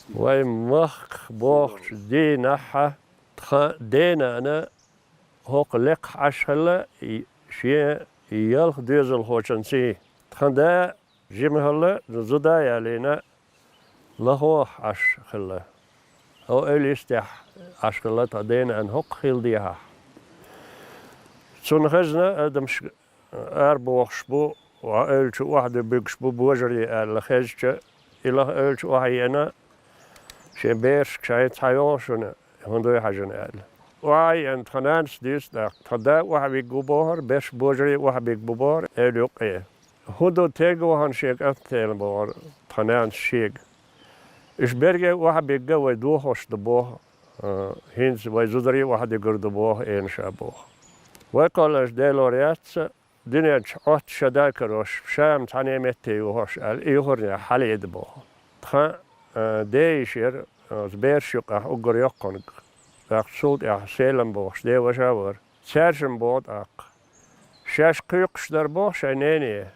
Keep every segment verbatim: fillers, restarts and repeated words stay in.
Вай махках бохучу дийнахьа тхан денана хӀокху лекха Ӏаш хилла и-, шен ялх доьзалхочунций. Тхан да жима хилла, зуда а ялийна, лахо Ӏаш хилла. Хьо эвла йистехь Ӏаш хилла тхан денана хӀокху хила дехьахь. Цунна хезна адамаш арабохуш бу, ва эвлачу охьадуьбуьгуш бу божарий аьлла хезча, и лаха эвлачу охьаеана, шен берашка шайн цхьа йогӀу шуна, хӀун дуй хьажана аьлла. Охьаеана тхан нанас дуьйцу тӀаккха, тхан да охьавиг ву бохура, берш божарий охьабиг бу бохура, эвла юккъе. ХӀун ду, тенга вахана шен кӀант тела бохура, тхан нанас шега. Уьш берриге охьабигга вай дохош ду боху, а, хӀинца вай зударий охьадигур ду боху, эна ша боху. Вай кхолланаш Делора яц, дуьнен чу Ӏотта ша да карош, ша-м цхьаьна метте юхош аьлла, и юхарнехь хьаледа боху. Тхан, а, ден йиша яра, оцу бераш юкъахь уггар йоккханиг. ТӀаккха цул тӀаьхьа Селам бохуш ден ваша вара. Цаьршимма боху тӀаккха. Шаьш кхуьйкхуш дара боху шайн нене.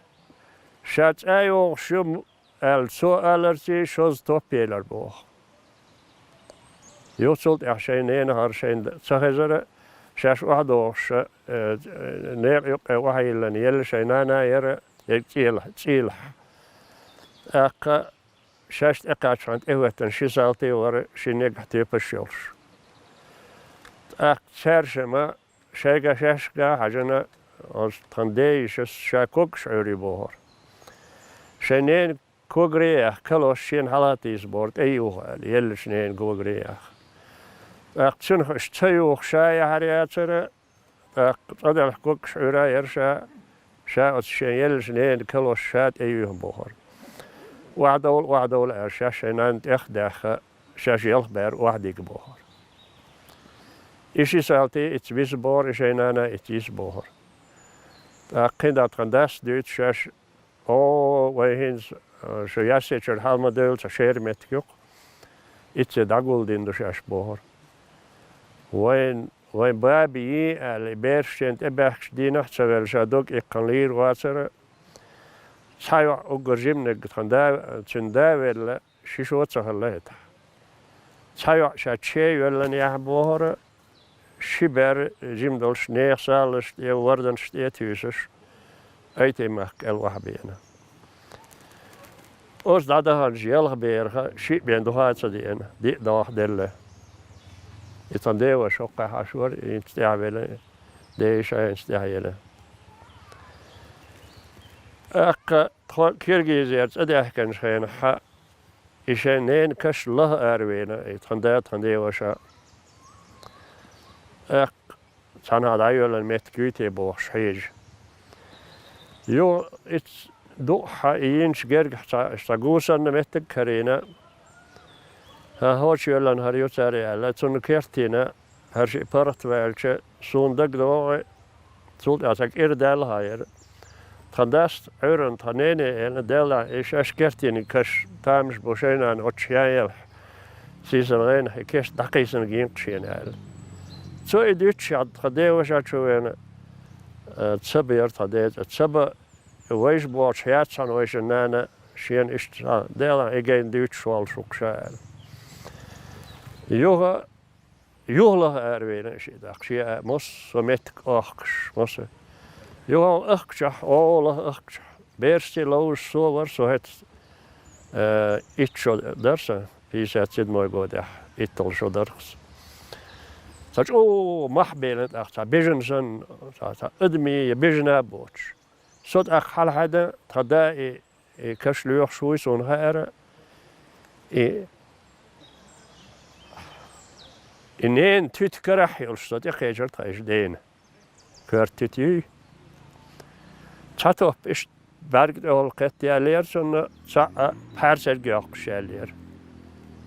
Ша цӀа йогӀуш ю, аьлла, цо аларций шозза топ елар боху. Юха цул тӀаьхьа шайн ненахара шайна ца хезара, шаьш охьадогӀуш, э, некъа юккъе охьайиллина елла шайн нана яра, ерг цӀийлахь, цӀийлахь. ТӀаккха шаьш тӀекхаччахьана тӀехӀоьттина ши салти вара, ши негахь тепаш йолуш. ТӀаккха цаьршимма шайга шаьшка хьаьжна, оцу тхан ден йишас ша когаш Ӏуьйрий бохура. Шайн ненан когаре а яьхна, калош шена хьалатийса бохура, тӀе юха аьлла, еллачу ненан когаре а яьхна. ТӀаккха цуьнах уьш ца юха ша яхьар яцара, тӀаккха цӀа делахь когаш Ӏуьйра яра ша, ша оцу шен еллачу ненан калош ша тӀе юьйхна бохура. Охьадовла, охьадовла аьлла, шаьш шайн нанна тӀех а даьхна, шаьш ялх бер охьадига бохура. И ши салти ицца виса бохура, и шайн нана ицца йиса бохура. ТӀаккха кхин дӀа тхан дас дуьйцу шаьш, о, вай хӀинца, а, шу Яьссечуьра хьала ма девлла цхьа шера меттиг ю-кх, ицце дӀагулдина ду шаьш бохура. Вайн, вайн баби йий аьлла, и бераш шена тӀебаьхкачу дийнахь а ца велла, ша дог иккхина лийр вацара, цхьа йоӀ уггар жиманиг тхан да, цуьнан да велла, ши шо а ца хилла хӀетахь. Цхьа йоӀ ша чей йоьллина яхьа бохура, ши бер жима долуш нехан салазаш тӀе, варданаш тӀе а туьйсуш, Айтин-махка кӀел охьабеана. Оцу дӀадаханчу ялх берах шиъ бен духа а ца деана, диъ догӀа делла. И тхан ден ваша хӀокхахь Ӏаш вара, хӀинца тӀаьхьавелла, ден йиша а хӀинца тӀаьхьаелла. ТӀаккха тхо Киргизера цӀа даьхкинчу хенахь, и шайн ненан каш лаха аравеана, и тхан да, тхан ден ваша. ТӀаккха цхьанхьа дӀайоьллина меттиг юй те бохуш хьежа. Юха иццу дуъахь и йинчу гергахь цхьа, цхьа гусарна меттиг а карийна, хӀан, хӀокху чу йоьллина хӀара ю цара аьлла, цунна керттина, хӀара шиъ паргӀат ваьлча, суна дагадогӀу, цул тӀаьхьа цхьа кӀира даьлла хьан яра. Тхан дас Ӏуьйранна тхан нене а элира, Деллахь, и шаьш керттина каш тамаш бу шайн нана оцу яьллехь, сийсара гӀенах и кешнаш дӀакхийсина гин-кх шена аьлла. Цо и дуьйцуш хьан тхан ден ваша чу веана, э, ца бера тхан ден цӀа, ца бан, вайша бохучу яц хьан вайшинна нана, шена иштта, Деллахь, и гайна дуьйцуш воллу шух ша аьлла. Юха Юха лаха аравелира шиъ даккха. Шен а массо а меттиг охкуш, массо а. Юха ахкачохь, о, лаха ахкачохь. Берашций ловзуш со вара, со хӀета, э, итт шо дара сан, пятьдесят седьмой годехь, итталгӀа шо дара-кх сан. Цхьа чӀогӀа мах белира тӀаккха, цхьа бежана санна, цхьа, цхьа адамий я бежана а боцуш. Со тӀаккха хьалахьаьдда, тхан да и, и каш лоьхуш вуй суна хаьара, и, и ненан туьта карахь йолуш со тӀекхечира тхан иша дена. Коьрта туьта юй. Цхьа топ иштта бӀаьрга тӀехула кхетта яьллера цунна, цхьаъ пхьаьрсерг йоккхуш яьллера.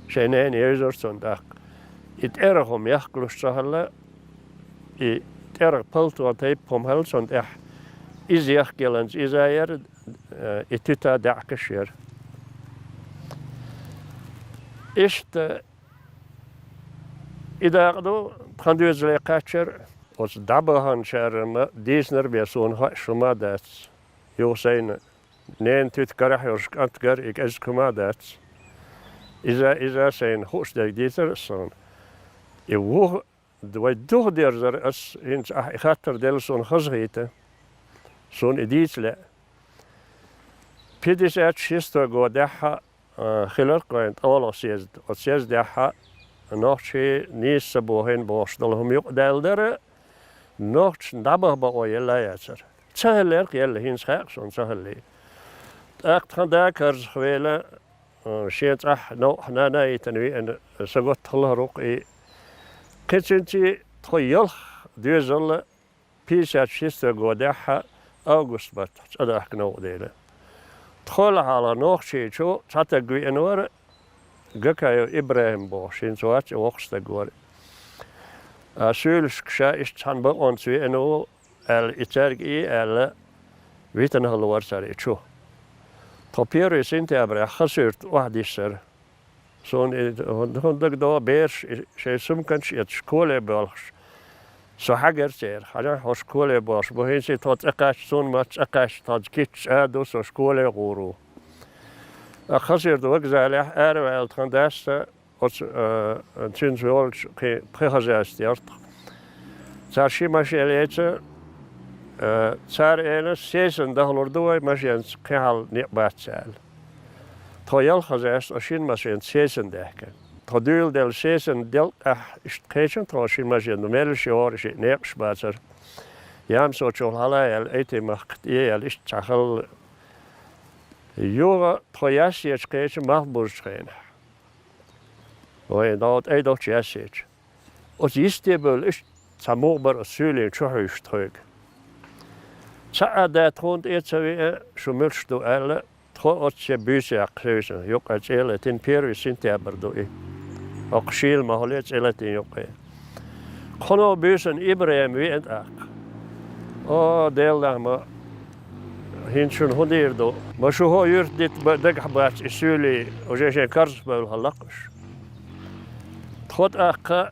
Шайн нена евзара цунна тӀаккха. И тӀерах хӀума яхкалуш ца хилла, и тӀерах палто тайпа хӀума хилла цунна тӀехь. Иза яхкаяланца иза яра, э, и туьта даьӀахкаш яра. Иштта и дакъа ду тхан доьзале кхаччар, оцу дӀабаханчарна дийцинарг бен суна хаьа хӀума а дац. Юха сайна ненан туьта карахь йолуш кӀант гар и кӀезиг хӀума а дац. Иза, иза сайна хууш дерг дийцар ас суна. И вуха вай духадерзар ас, хӀинца ахь и хаттар делла суна хазахийта, суна и дийца лаьа. Пятьдесят шестой годехь а, хилар-кх вайн тӀолгӀа съезд. Оцу съездехь а нохчий нийса ца бохийна бохуш долу хӀума юкъадаьлла дара, нохчашна дӀабаха бакъо елла а яцара. Ца хиллера-кх елла, хӀинца хаьа-кх суна ца хиллий. ТӀаккха тхан да карзахвелла, а, шен цӀахь новкъахь нана а йитина веана, са готта хиллера-кх и. Кхин цуьнций тхо ялх доьзал а пятьдесят шестой годехь а август баттахь цӀа дахка новкъа делла. Тхойла хьалха Нохчийчу цхьа таг веана вара, Гакаев ИбрахӀим бохуш, хӀинца вац и, воккха стаг вара. А суьйлашка ша иштта цхьана бакъонца веана ву аьлла, и цаьрга и аьлла, витина хилла вара цара и чу. Тхо первый сентябрехь Хасуьрта охьадиссара. Суна и хӀун дагадогӀу, бераш и шайн сумканаш а эцаш, коле боьлхуш, со хьаьгара церан. Хьажахь, хӀорш коле боьлхуш бу, хӀинца и тхо цӀа кхаьчча, суна ма-, цӀа кхаьчча, тхо кийча а ду, со школе гӀур ву. ТӀаккха Хасуьрта вокзалехь араваьлла тхан дас а, оцу, а, цуьнца йолчу кхин пхи хозяйство яра тхан. Цара ши машен леца, а, цара элира, сесана дахалур ду вай, машенца кхин хьал некъ бац аьлла. Тхо ялх хозяйство шина машенца сесана даьхкина. Тхо дуьйладелла сесана делкъехь иштта кхечира тхо ши машен, меллаша йогӀура, шиъ некъаш бацара. Ямсочул хьала а яьлла, Айти-Махка тӀе а яьлла, иштта цхьа хилла. Юха тхо Яьссечу кхечира малхбузучу хенахь. Вайн дӀо тӀе долчу Яьссечу. Оцу йисте бевлла иштта цхьа мугӀа бара оцу суьйлийн чу хьуьйсуш тхоьга. Цхьа а да тхуна тӀе а ца веа, шу муьлш ду аьлла, тхо оццу шен буьйса яккха хевшина, юккъе цӀе а летина, первый сентябрь ду и. ХӀокху шийла махале цӀе летина юккъе. Кхуьнан буьйсанна ИбрахӀим веана тӀаккха. О, Делан нах, ма хӀинца шуна хӀун дийр ду? Ма шу хӀо юьрта дита ба-, дагахь бац и суьйлий, уже шайн карзахбевлла хилла-кх уьш. Тхо тӀаккха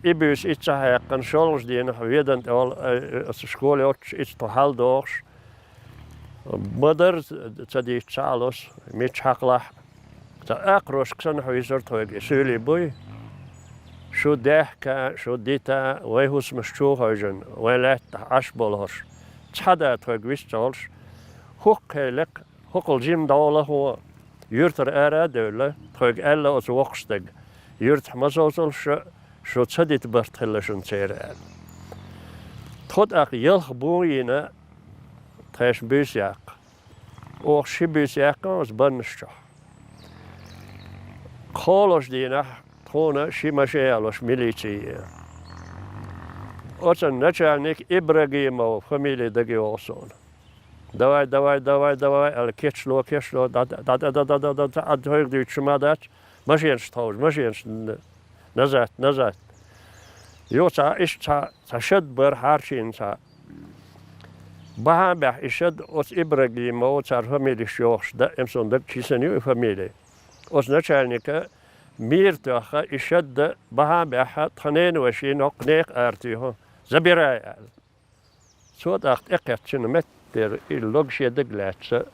и буьйса иццахь яьккхина, шолгӀачу дийнахь Ведана тӀе вала, ай, оцу школе йоццуш, ицца тхо хьал дохуш, ма-дарра ца дийцча ца Ӏалаш, мичча хьакхалахь а, цхьа акхарошка санна хьуьйсура тхоьга и суьйлий буй. Шу даьхка, шу дита, вайн хӀусамаш чу а хевшина, вайн лаьттахь Ӏаш болу хӀорш. Цхьа да тхоьга вист ца волуш, хӀокху хенахь лекха, хӀокхул жима дӀо лахо, юьртара ара а девлла, тхоьга аьлла оцу воккхачу стага: «Юьртахь ма совцалаш шу, шу ца дита барт хилла шуна церан», – аьлла. Тхо тӀаккха ялх бун йина, тхешан буьйса яккха. Оха ши буьйса яьккхина оцу баннаш чохь. КхоалгӀачу дийнахь тхуна ши машен ялош милици е. Оцу начальник Ибрагимов фамили дага йогӀу суна. «Давай, давай, давай, давай», – аьлла, кечло, кечло, да, да, да, тхоьга дуьйцуш ма дац, машенаш тховжа, машенаш н-, назад, назад. Юха цхьа, иштта цхьа, цхьа шад бара хьарчийна цхьа. Бахьана баьхьа и шад оцу Ибрагимов, цара фамилиш йохуш, даим суна дагчи санна ю и фамили. Оцу начальника мийра тоьхна и шад бахьана баьхьа тхан ненан вешин хӀокху нехан ара туьйху, забирай аьлла. Цо тӀаккха тӀекхеттачу меттера и логаш шен дага лаьцна,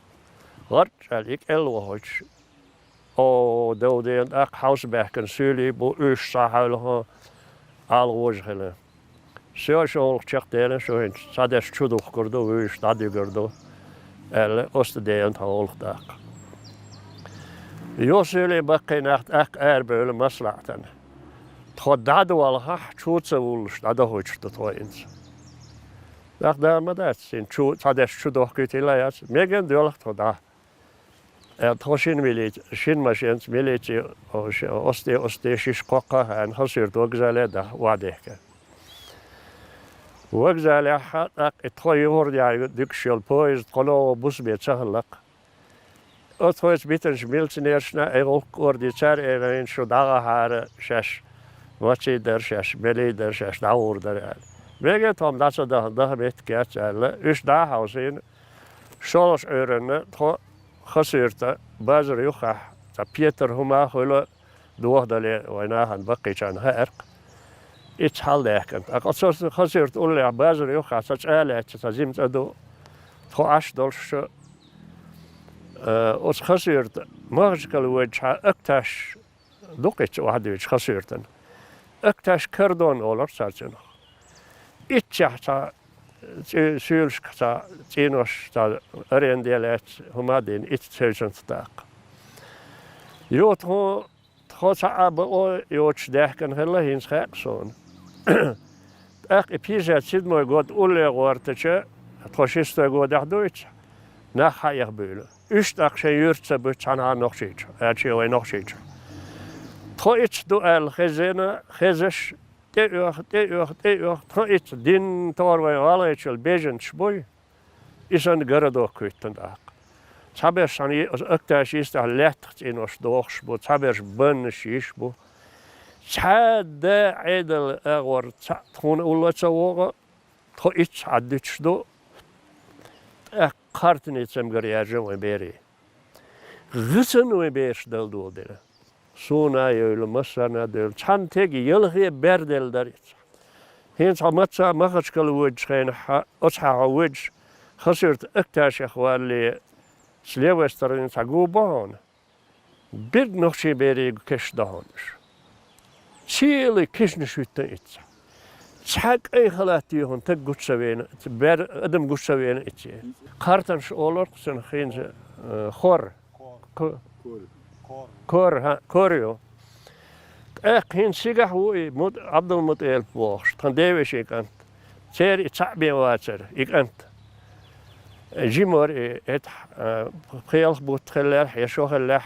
гӀарчӀ аьлла и кӀел вахуьйтуш, о, дов дена тӀаккха хьовса баьхкина суьйлий бу, уьш схьа хьаьвлахо, ала гӀожа хилла. Всё, шу гӀуллакх чекхдена, шу хӀинца цхьадерш чу духкур ду, вуьйш дӀадуьгур ду, аьлла, оцу тӀе деана тхан гӀуллакх тӀаккха. Юха суьйлий баккхий нах тӀаккха арабевлла маслаӀатана. Тхо дӀадолахь, чу ца вуллуш, дӀадохуьйтуш ду тхо хӀинца. Нах да ма дац, хӀинца чу, цхьадерш чу дохкуьйтийла яц, мегар доьлху тхо дӀа. Э, тхо шина милици, шина машенца милици, о, ш-, осте, осте шиш кхоккха а хаьна, Хасуьрта вокзале а даха, охьадехка. Вокзалехь а тӀаккха и тхо юхур яьлла дуьгуш йолу поезд кхо новкъа бусабе ца хилла-кх. Оцу тхоьца битинчу милиционершна и гӀуллакх кӀорди, цара элира, шу дӀагӀахьара, шаьш ваций дара, шаьш белий дара, шаьш дӀагӀур дара аьлла. Мегар тхо-м дӀа ца даха, даха меттиг яц аьлла, уьш дӀа а хьовсийна, шолгӀачу Ӏуьйранна тхо Хасуьрта базар юххехь, цхьа петар хӀума а хуьлу, дохадале вайн нахана баккхийчарна хаьара-кх. Ицца хьалдаьхкина. ТӀаккха оцу Хасуьрта уллехь базар юххехь цхьа чӀа а лаьцна, цхьа жима цӀа ду, тхо Ӏаш долуш, э, оцу Хасуьрта Махачкала воьдучохь Акташ дукха иццахь охьадуьйцуш Хасуьртана. Акташ Кардон олура цара цунах. Иццехь цхьа цӀе-, суьйлашка цхьа цӀенош, цхьа аренде лаьцна, хӀума а дина, иццахь севцанца даккха. Юха тхо, тхо цхьа а бакъо йоцуш даьхкина хилла, хӀинца хаьа суна. ТӀаккха и пятьдесят седьмой год улле гӀортача, тхо шестой годехь ду иццахь, нах хьаэха буьйлу. Уьш тӀаккха шайн юьрта ца буьту цхьанхьа Нохчийчу, аьлча вай Нохчийчу. Тхо иццахь ду аьлла хезна, хезаш, тӀеоьху, тӀеоьху, тӀеоьху, тхо иццахь дин тохара вайн гӀалгӀайчул беженцаш буй, и санна городок хӀоьттина тӀаккха. Цхьаберш цхьана е-, акташ йистехь лаьттах цӀенош дохуш бу, цхьаберш баннаш йиш бу. Цхьа а да Ӏедал агӀор цхьаъ тхуна улло ца вогӀу, тхо иццахь Ӏаддуьтуш ду, тӀаккха кхартане цамгар яьржа вайн берий. ГӀисана вайн бераш дала доладелла. Суна а йойла, массарна а дойла. Цхьана тега ялхе бер делла дара иццахь. ХӀинца хьо маца Махачкала воьдучу хенахь, оцу хьан хьо воьдуш, Хасуьрта акташех валле, с левой стороны цхьа гу бу хьуна. Берг нохчий берийн кешнаш ду хьуна уьш. Цхьаьна кешнаш хӀуьттина иццахь. Цхьа кӀайн халат тӀехь хӀун таг гучу ца вена, бер-, адам гучу ца вена иццахь. Кхартанаш олура-кх цунах хӀинца, э, хор. Ко-, кор, хьа, кор ю. ТӀаккха хӀинца цигахь ву и Мут-, Ӏабдулмуталип бохуш, тхан девешин кӀант. Церан и цхьаъ бен вацара, и кӀант. Жима вара и, эт, а, пхи-ялх бутт хиллехь, я шо хиллехь.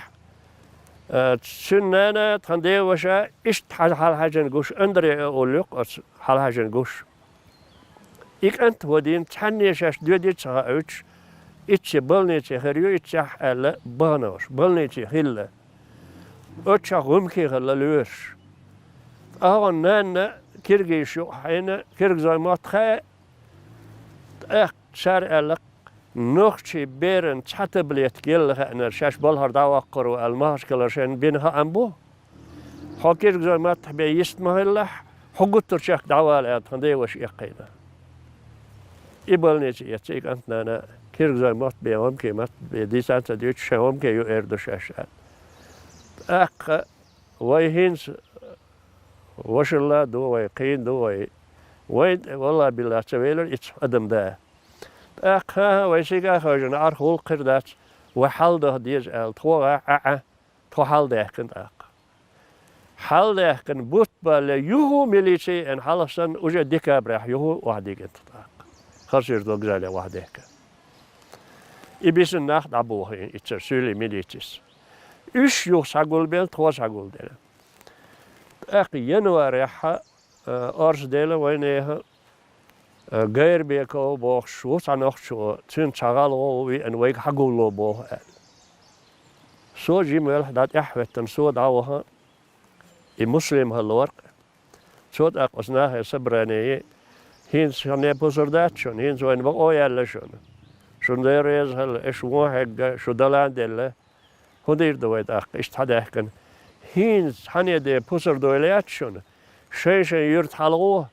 А, цуьнан нана, тхан деваша, иштта хьал-, хьалхьаьжжина гуш, Андре а олу юкъа оцу хьалхьаьжжина гуш. И кӀант вадийна цхьанне шаьш доьдий ца хауьйтуш, иццахь больнице хир ю, иццехь аьлла, бахана уьш, больнице хилла. Оцу чохь гӀумкий хилла лоьраш. Ткъа хьуна нанна киргизаш юкъахь хьийна, киргизойн мотт хаьа, тӀаккха цара аьлла, нохчий беран цхьа таблетка елла хаьанара, шаьш балхара дӀаваккхур ву аьлла, Махачкалара шайна бина хаам бу. Хьо киргизойн маттахь бен йист ма хилалахь, хьо гуттар чекх дӀавала аьлла, тхан деваша эккхийна. И больнице эцна и кӀант нана, киргизойн мотт бен, гӀумкий мотт бен, дийцан ца дуьйцуш, шайн гӀумкий ю эр ду шаьш аьлла. ТӀаккха вай хӀинца вашалла а ду вай, кхийна ду вай. Вайн тӀе, валла-билла, ца велира иццахь адам да. ТӀаккха, хӀан-хӀа, вай сига а хевшина, Ӏарх гӀуллакх хир дац, вай хьалдаха деза аьлла, тхо гӀа, Ӏа, Ӏа, тхо хьалдаьхкина тӀаккха. Хьалдаьхкина бутт балле, юха милици а еана, хьалха санна, уже декабрехь юха охьадигина тхо тӀаккха. Хасуьрта вокзале охьадехкина. И бисина нах дӀабохийна иццара суьйлийн милицис. Уьш юха схьагулбелла, тхо схьагулделла. ТӀаккха январехь, а, орца делла вайнехан, а, Гайрбеков бохуш ву цхьа нохчо, цуьнца цхьа гӀалгӀо ву веана, вайга хьагулло боху аьлла. Со жима велахь дӀа тӀаьхьахӀоьттина, со дӀаваха, и Муслим хилла вара-кх. Цо тӀаккха оцу нахе собрание, хӀинца шуна пусар дац шуна, хӀинца вайна бакъо яьлла шуна. Шуна Дела реза хила, аша вон хьегна, шу далан делла. ХӀун дийр ду вай тӀаккха, иштта хьадаьхкина? ХӀинца цхьанне де пусар дойла яц шуна. Шайн-шайн юьрта хьалагӀо.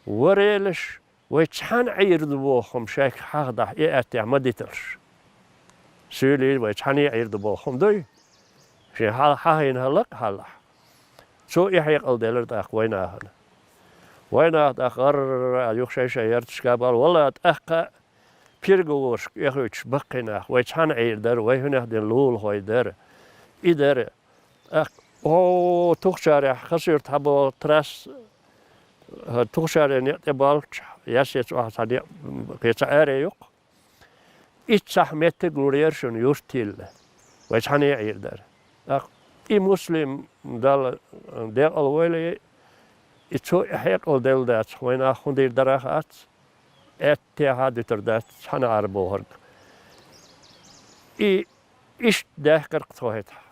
Варелаш, вай цхьаьна Ӏийр ду боху хӀума шайга хьахадахь, и аьттехь ма диталаш. Суьйлийн вай цхьаьна Ӏийр ду боху хӀума дуй? Шен хьал-, хьахийна хӀаллакъ а хьалахь. Цо и хьекъал делира тӀаккха вайнахана. Вайнах тӀаккха гӀарра юха шайн-шайн ярташка а бала, валла, тӀаккха переговорашка эхуьйтуш баккхий нах, вай цхьаьна Ӏийр дара, вай хӀунех дина лулахой дара. И дара. ТӀаккха, о, Тухчарехь, Хасуьрта хьаболу трасса, хӀара Тухчаре некъ тӀе болчу, Ясец охьа цхьа некъ, кхин цхьа аре юккъе. Иццахь меттиг лур яра шуна юрт йилла. Вай цхьаьна Ӏийр дара. ТӀаккха и Муслим Далла декъал войла, и цо и хьекъал делла дац, вайнах хӀун дийр дара хац, аьттехьа а дуьтур дац, цхьаьна Ӏар бохург. И иштта даьхкира-кх тхо хӀетахь.